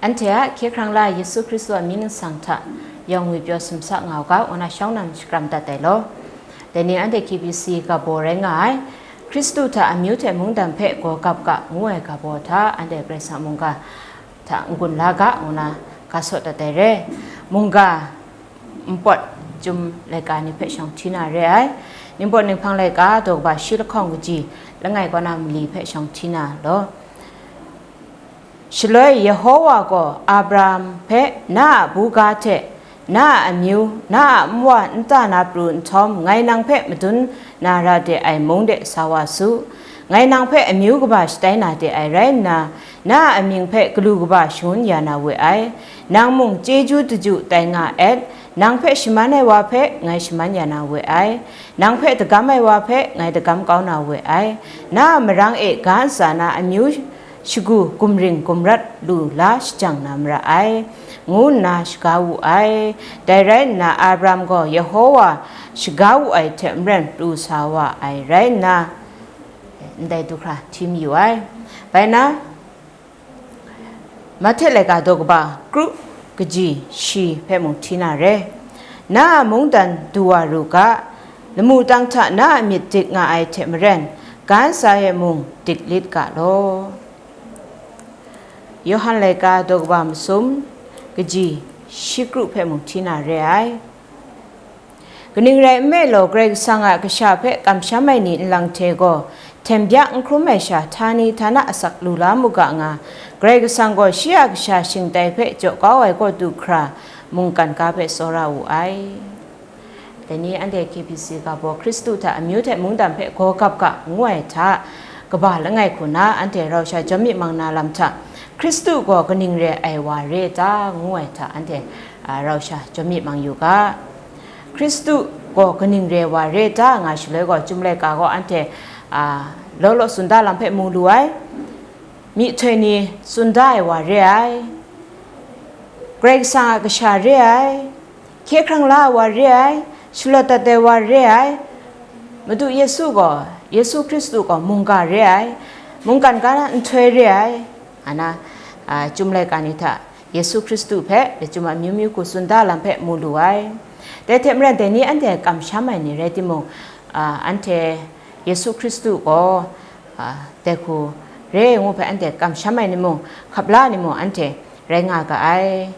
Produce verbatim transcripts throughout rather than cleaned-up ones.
Anhte a hkye hkrang la Yesu Hkristu a mying ningsang hta yawng ngwipyaw sumsa nga u ga, ngu na shawng nnan shakram dat ai law. Dai ni anhte K B C ga baw rai nga ai, Hkristu hta amyu hte mungdan hpe gaw gap ga, ngu ai ga baw hta anhte Karai Kasang mungga hta n-gun la ga, ngu na ga saw dat ai re. Mungga npawt chyum laika ni hpe shawng hti na re ai. Ningpawt ninghpang laika daw kaba shi lahkawng kaji langai kaw na mali hpe shawng hti na law. Shaloi Yehowa gaw Abraham hpe, "Na a buga hte, na a amyu, na a nwa nta na pru nhtawm, ngai nang hpe madun na ra de ai mung de sa wa su. Ngai nang hpe amyu kaba shatai na de ai rai nna, na a amying hpe galu kaba shangun ya na we ai. Nang mung chyeju daju tai nga et, nang hpe shaman ai wa hpe ngai shaman ya na we ai, nang hpe dagam ai wa hpe ngai dagam kau na we ai. Na a marang e ga ntsa na amyu shagu gumring gumrat lu la shajang na mara ai," ngu nna shaga wu ai. Dai rai nna, Abraham gaw Yehowa shaga wu ai hte maren pru sa wa ai rai nna, ndai du hkra hti mayu ai. Bai na, Mahte laika daw kaba kru kaji shi hpe mung hti na re. Na a mungdan du wa ru ga, lamu tang hta na a myit dik nga ai hte maren, ga ntsa e mung dik lit ga law. Yawhan laika daw kaba masum kaji shi kru hpe mung hti na re ai. Kaning rai nme law, Karai Kasang a kasha hpe kamsham ai ni nlang hte gaw, hten bya n hkrum ai sha, htani htana asak lu la mu ga nga, Karai Kasang gaw shi a kasha shingtai hpe jaw kau ai kaw du hkra, mungkan ga hpe tsawra wu ai. Dai ni anhte K B C ga baw Hkristu hta amyu hte mungdan hpe gaw gap ga, ngu ai hta, kaba langai hku na anhte rau sha jawm myit mang na lam hta, Hkristu gaw kaning re ai wa re ta, ngu ai hta, anhte, a, rau sha jawm myit mang yu ga. Hkristu gaw kaning re wa re ta nga shaloi gaw, Chyum laika gaw anhte, a, law law tsun da lam hpe mu lu ai. Myihtoi ni tsun da ai wa re ai. Karai Kasang a kasha re ai. Hkye hkrang la ai wa re ai. Shalawt dat ai wa re ai. Madu Yesu gaw, Yesu Hkristu gaw mungga re ai. Mungkan ga nhtoi re ai. Ana, a, Chyum laika ni hta Yesu Hkristu hpe lachyum amyu myu hku tsun da lam hpe mu lu ai. Dai hte maren, dai ni anhte kamsham ai ni rai timung, a, anhte Yesu Hkristu gaw, a, dai hku re ngu hpe anhte kamsham ai ni mung, hkap la ai ni mung, anhte rai nga ga ai.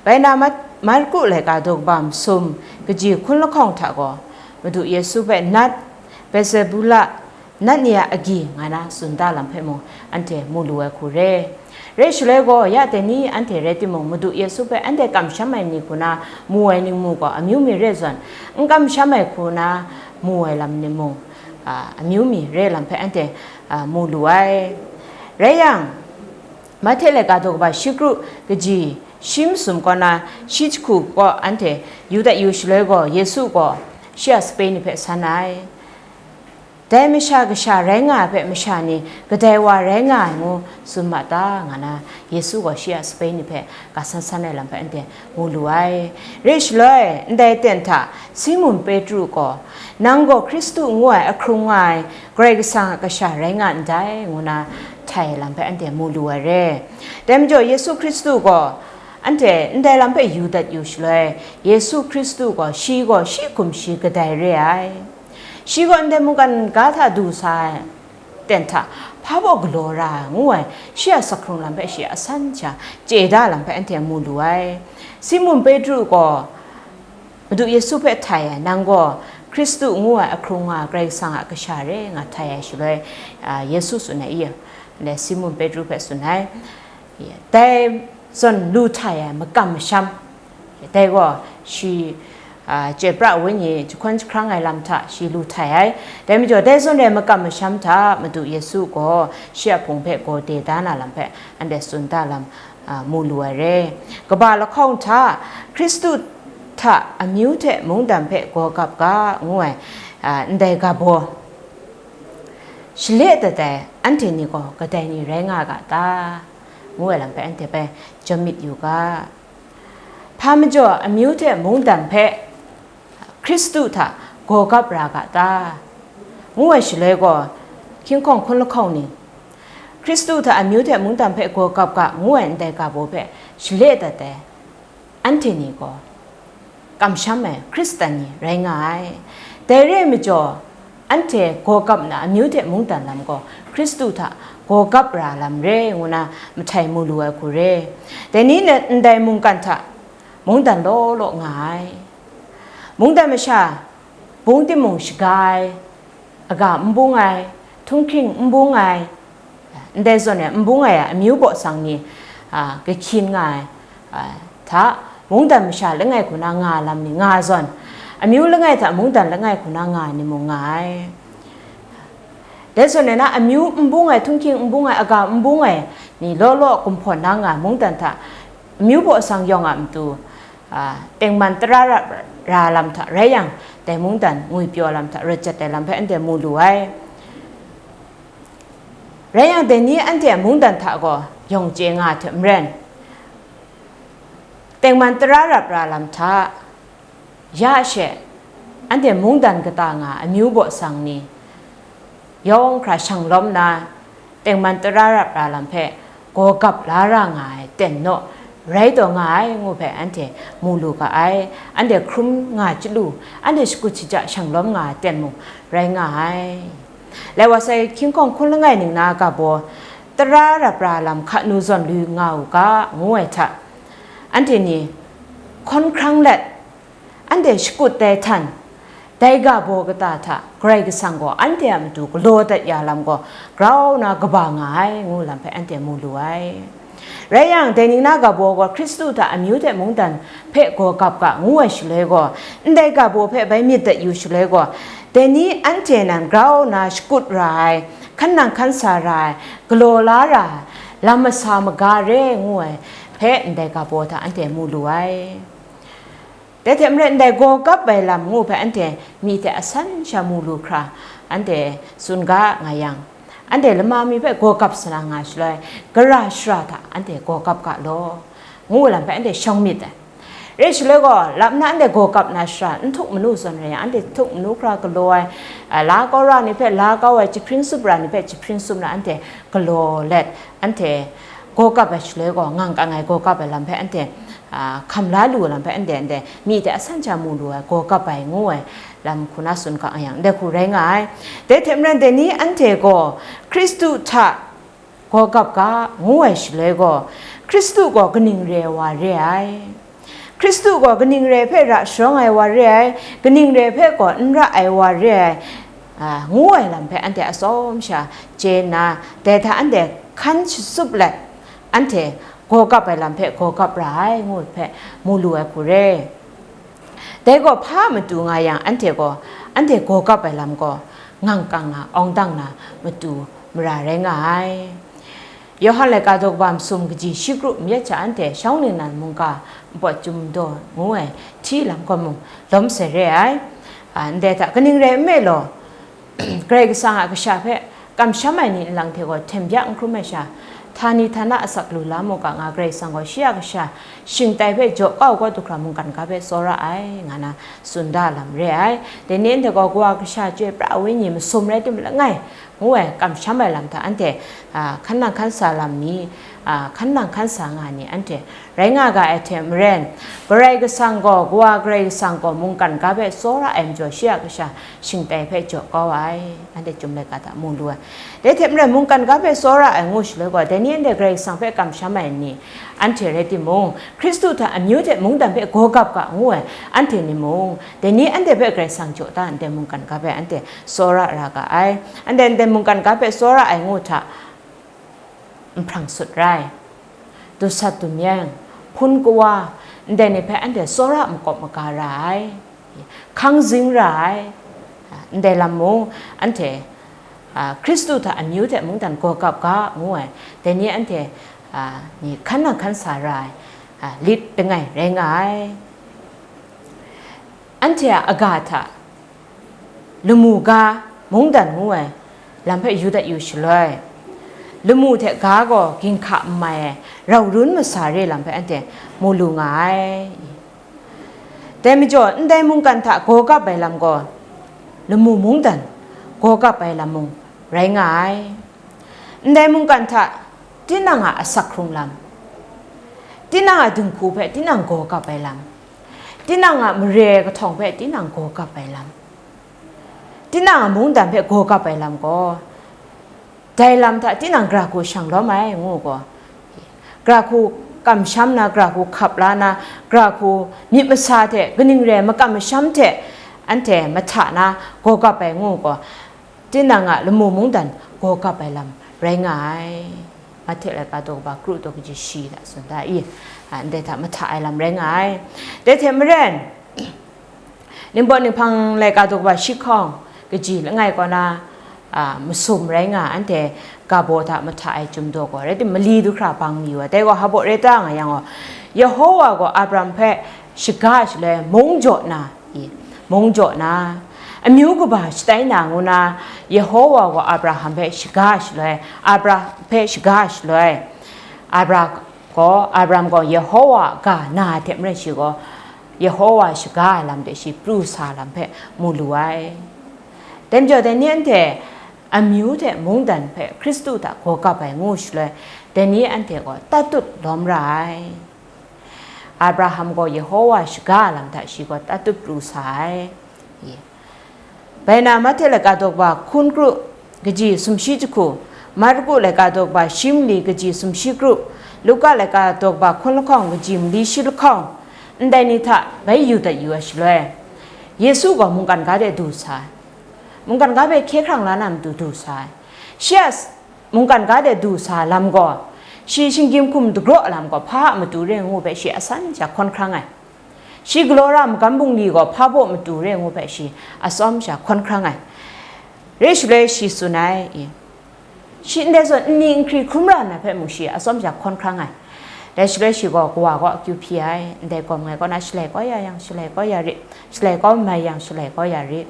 Bai na, Mat-, Marku laika daw kaba masum kaji hkun lahkawng hta gaw, Madu Yesu hpe nat, Bezebula, nat ni a agyi nga na tsun da lam hpe mung, anhte mu lu ai hku re. Re shaloi gaw, ya dai ni anhte rai timung, Madu Yesu hpe anhte kamsham ai ni hku na mu ai ni mung gaw, amyu mi re zawn, n kamsham ai hku na mu ai lam ni mung, a, amyu mi re lam hpe anhte, a, mu lu ai. Rai yang, Mahte laika daw kaba shi kru kaji shi masum kaw na shi jahku kaw anhte yu dat yu shaloi gaw, Yesu gaw shi a sape ni hpe san ai. Dai masha kasha rai nga ai hpe masha ni kadai wa rai nga ai ngu tsun ma ta, nga na Yesu gaw shi a sape ni hpe ga san san ai lam hpe anhte mu lu ai. Re shaloi, ndai ten hta Simun Petru gaw, "Nang gaw Hkristu ngu ai ahkrung nga ai Karai Kasang a kasha rai nga ndai," ngu na htai ai lam hpe anhte mu lu ai re. Dai majaw, Yesu Hkristu gaw anhte ndai lam hpe yu dat yu shaloi, Yesu Hkristu gaw, shi gaw shi hkum shi kadai re ai. Shi gaw ndai mungkan ga hta du sa ai ten hta hpa baw galaw ra ai, ngu ai, shi a sak hkrung lam hpe shi a san sha chye da lam hpe anhte mu lu ai. Simun Petru gaw Madu Yesu hpe htai ai, "Nang gaw Hkristu ngu ai ahkrung nga Karai Kasang a kasha re," nga htai ai shaloi, a, Yesu tsun ai, i, le Simun Petru hpe tsun ai. Dai zawn lu htai ai makam masham, dai gaw shi, a, chyoi pra ai wenyi jahkawn jahkrang ai lam hta shi lu htai ai. Dai majaw, dai zawn re ai makam masham hta Madu Yesu gaw shi a hpung hpe gaw de da na lam hpe anhte tsun da lam, a, mu lu ai re. Kaba lahkawng hta, Hkristu hta amyu hte mungdan hpe gaw gap ga, ngu ai, a, ndai ga baw, shale dat ai anhte ni gaw kadai ni rai nga ga ta? Ngu ai lam hpe anhte bai jawm myit yu ga. Hpa majaw amyu hte mungdan hpe Hkristu hta gaw gap ra ga ta? Ngu ai shaloi gaw, hkying hkawng hkun lahkawng ni, Hkristu hta amyu hte mungdan hpe gaw gap ga ngu ai ndai ga baw hpe shale dat ai anhte ni gaw kamsham ai Hkristan ni rai nga ai. Dai re ai majaw, anhte gaw gap na amyu hte mungdan lam gaw Hkristu hta gaw gap ra lam re ngu na mahtai mu lu ai hku re. Dai ni ndai mungkan hta mungdan law law nga ai. Mungdan masha bung timung shaga ai, aga n bung ai, htunghking n bung ai, ndai zawn e n bung ai a amyu baw sang ni, a, kahkyin nga ai, a, hta, mungdan masha langai hku na nga lam ni nga zawn, amyu langai hta mungdan langai hku na nga ai ni mung nga ai. Dai zawn e na, amyu n bung ai, htunghking n bung ai, aga n bung ai ni law law kumhpawn na nga ai mungdan hta, amyu baw sang yawng a matu, a, tengman tara ra, ra lam hta rai yang, dai mungdan ngwipyaw lam hta rawt jat ai lam hpe anhte mu lu ai. Rai yang, dai ni anhte a mungdan hta gaw yawng chye nga ai hte maren, tengman tara rap ra lam hta, ya she, anhte mungdan kata nga amyu baw sang ni, yawng hkra shang lawm na, tengman tara rap ra lam hpe gaw gap la ra nga ai ten naw rai taw nga ai ngu hpe anhte mu lu ga ai. Anhte hkrum nga chyalu, anhte shakut shaja shang lawm nga ai ten mung rai nga ai. Lai wa sai hkying hkawng hkun langai ning na ga baw, tara rap ra lam hka nu zawn lu nga u ga, ngu ai hta, anhte ni hkawn hkrang let, anhte shakut dai htan, dai ga baw kata hta Karai Kasang gaw anhte a matu galaw dat ya lam gaw grau na kaba nga ai, ngu lam hpe anhte mu lu ai. Rai yang, dai ning na ga baw gaw Hkristu hta amyu hte mungdan hpe gaw gap ga ngu ai shaloi gaw, ndai ga baw hpe bai myit dat yu shaloi gaw, dai ni anhte nan grau na shakut ra ai, hkan nang hkan sa ra ai, galaw la ra ai, lam masa maga re ngu ai hpe ndai ga baw hta anhte mu lu ai. Dai hte maren, ndai gaw gap ai lam ngu hpe anhte myi hte asan sha mu lu hkra, anhte tsun ga nga yang, anhte lama mi hpe gaw gap sa na nga shaloi, gara shara hta anhte gaw gap ga law, ngu lam hpe anhte shawng myit ai. Rai shaloi gaw, lam na anhte gaw gap na shara n htuk manu zawn rai yang, anhte htuk manu hkra galaw ai, a, la kau ra ni hpe la kau ai, jahpring tsup ra ni hpe jahpring tsup na anhte galaw let, anhte gaw gap ai shaloi gaw, ngang kang ai gaw gap ai lam hpe anhte, a, hkam la lu ai lam hpe anhte, anhte myi hte asan sha mu lu ai, gaw gap ai ngu ai lam hku na tsun ga yang, ndai hku rai nga ai. Dai hte maren, dai ni anhte gaw Hkristu hta gaw gap ga, ngu ai shaloi gaw, Hkristu gaw kaning re ai wa re ai? Hkristu gaw kaning re ai hpe ra sharawng ai wa re ai? Kaning re ai hpe gaw n ra ai wa re ai? A, ngu ai lam hpe anhte atsawm sha chye nna, dai hta anhte hkan shatsup let, anhte gaw gap ai lam hpe gaw gap ra ai, ngu ai hpe mu lu ai hku re. Dai gaw hpa matu nga yang, anhte gaw, anhte gaw gap ai lam gaw, ngang kang na, awng dang na matu mara rai nga ai. Yawhan laika daw kaba masum kaji shi kru myit hta anhte shawng ningnan mungga npawt chyum daw ngu ai hti lam gaw mung lawm sai re ai. A, ndai hta kaning rai nme law, Karai Kasang a kasha hpe kamsham ai ni nlang hte gaw hten bya n hkrum ai sha, htani htana asak lu la mu ga nga, Karai Kasang gaw shi a kasha shingtai hpe jaw kau kau du hkra mungkan ga hpe tsawra ai, nga na tsun da lam re ai. Dai ni anhte gaw kawa kasha chyoi pra ai wenyi masum rai tim langai, ngu ai kamsham ai lam hta anhte, a, hkan nang hkan sa lam ni, a, hkan nang hkan sa nga ni anhte rai nga ga ai hte maren, Karai Kasang gaw, Kawa Karai Kasang gaw mungkan ga hpe tsawra ai majaw, shi a kasha shingtai hpe jaw kau ai, anhte Chyum laika hta mu lu ai. Dai hte maren, mungkan ga hpe tsawra ai ngu shaloi gaw, dai ni anhte Karai Kasang hpe kamsham ai ni anhte rai timung, Hkristu hta amyu hte mungdan hpe gaw gap ga ngu ai anhte ni mung, dai ni anhte hpe Karai Kasang jaw da ndai mungkan ga hpe anhte tsawra ra ga ai. Anhte ndai mungkan ga hpe tsawra ai ngu hta, nhprang sut rai, dusat dumyeng, hpun kawa, ndai ni hpe anhte tsawra makawp maga ra ai, hkang zing ra ai, ndai lam mung anhte, a, Hkristu hta amyu hte mungdan gaw gap ga ngu ai, dai ni anhte, a, ni hkan nang hkan sa ra ai, a, lit langai rai nga ai. Anhte a aga hta lamu ga mungdan ngu ai lam hpe yu dat yu shaloi, lamu hte ga gaw ginhka n mai ai, rau run masa re lam hpe anhte mu lu nga ai. Dai majaw, ndai mungkan hta gaw gap ai lam gaw, lamu mungdan gaw gap ai lam mung rai nga ai. Ndai mungkan hta tinang a asak hkrung lam, Tinang a dinghku hpe tinang gaw gap ai lam, tinang a mare kahtawng hpe tinang gaw gap ai lam, tinang a mungdan hpe gaw gap ai lam gaw, dai lam hta tinang gra hku shang lawm ai, ngu gaw, gra hku kamsham na, gra hku hkap la na, gra hku myit masa hte kaning re ai makam masham hte anhte mahta na gaw gap ai, ngu gaw, tinang a lamu mungdan gaw gap ai lam rai nga ai. Mahte laika daw kaba kru daw kaji shi hta tsun da i, a, ndai hta mahta ai lam rai nga ai. Dai hte maren, Ningbaw Ninghpang laika daw kaba shi hkawng kaji langai kaw na, a, masum rai nga, anhte ga baw hta mahta ai chyum daw gaw, rai timung, mali du hkra bang mayu ai. Dai gaw hpa baw rai ta nga yang gaw, Yehowa gaw Abraham hpe shaga shaloi mung jaw na, i, mung jaw na, amyu kaba shatai na ngu na, Yehowa gaw Abraham hpe shaga shaloi, Abraham hpe shaga shaloi, Abra gaw, Abraham gaw Yehowa ga na ai hte maren shi gaw, Yehowa shaga ai lam de shi pru sa lam hpe mu lu ai. Dai majaw, dai ni anhte amyu hte mungdan hpe Hkristu hta gaw gap ai ngu shaloi, dai ni anhte gaw tatut lawm ra ai. Abraham gaw Yehowa shaga ai lam hta shi gaw tatut pru sa ai. Bai na, Mahte laika daw kaba hkun kru kaji sumshi jahku, Marku laika daw kaba shi mali kaji sumshi kru, Luka laika daw kaba hkun lahkawng kaji mali shi lahkawng, ndai ni hta bai yu dat yu ai shaloi, Yesu gaw mungkan ga de du sa ai. Mungkan ga hpe hkye hkrang la na matu du sa ai. Shi a s-, mungkan ga de du sa lam gaw, shi shinggyim hkum dagraw lam gaw hpa a matu re ngu hpe shi asan sha hkawn hkrang ai. Shi galaw ra magam bungli gaw hpa baw matu re ngu hpe shi atsawm sha hkawn hkrang ai. Rai shaloi shi tsun ai, i, shi ndai zawn nni nhkri hkrum ra na hpe mung shi atsawm sha hkawn hkrang ai. Dai shaloi shi gaw kawa kaw akyu hpyi ai, ndai gawm ngai kaw na shalai kau ya yang, shalai kau ya rit, shalai kau mai yang, shalai kau ya rit.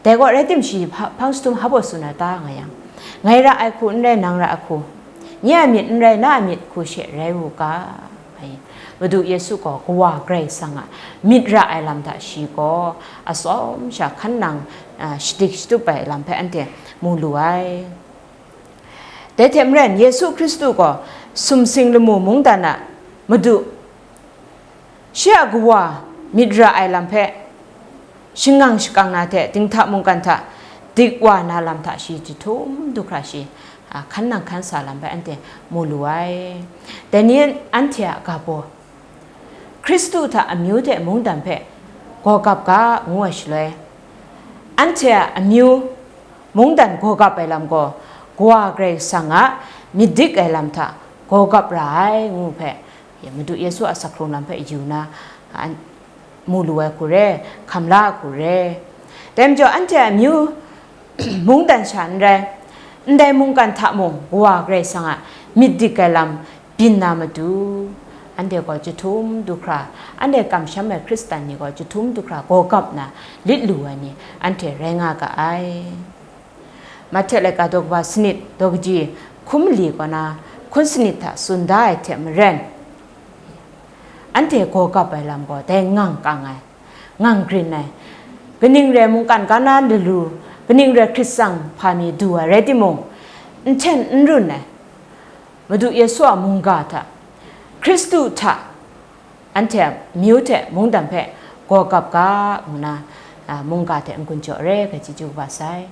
Dai gaw rai tim shi hpa-, hpang jahtum hpa baw tsun ai ta nga yang, ngai ra ai hku n rai, nang ra ai hku, nye a myit n rai, na a myit hku she rai u ga, ai, Madu Yesu gaw Kawa Karai Kasang a myit ra ai lam hta shi gaw atsawm sha hkan nang, a, shadik shatup ai lam hpe anhte mu lu ai. Dai hte maren, Yesu Hkristu gaw sumsing lamu mungdan a Madu, shi a Kawa myit ra ai lam hpe shangang shakang na hte dinghta mungkan hta dik wa na lam hta shi jahtum du hkra shi, a, hkan nang hkan sa lam hpe anhte mu lu ai. Dai ni anhte a ga baw, Hkristu hta amyu hte mungdan hpe gaw gap ga, ngu ai shaloi, anhte a amyu mungdan gaw gap ai lam gaw, Kawa Karai Kasang a myit dik ai lam hta gaw gap ra ai, ngu hpe, Madu Yesu a sak hkrung lam hpe yu na, a, mu lu ai hku re, hkam la ai hku re. Dai majaw, anhte a amyu mungdan sha n rai, ndai mungkan hta mung Kawa Karai Kasang a myit dik ai lam byin na matu, anhte gaw jahtum du hkra, anhte kamsham ai Hkristan ni gaw jahtum du hkra gaw gap na lit lu ai ni anhte rai nga ga ai. Mahte laika daw kaba sanit daw kaji hkun mali kaw na hkun sanit hta tsun da ai hte maren, anhte gaw gap ai lam gaw dai ngang kang ai, ngang grin ai, kaning rai mungkan ga na lalu, kaning rai hkrit tsang hpa mi du ai rai timung, n hten n run ai, Madu Yesu a mungga hta, Hkristu hta, anhte a myu hte mungdan hpe gaw gap ga, ngu na, a, mungga hte n-gun jaw re, ga chyeju kaba sai.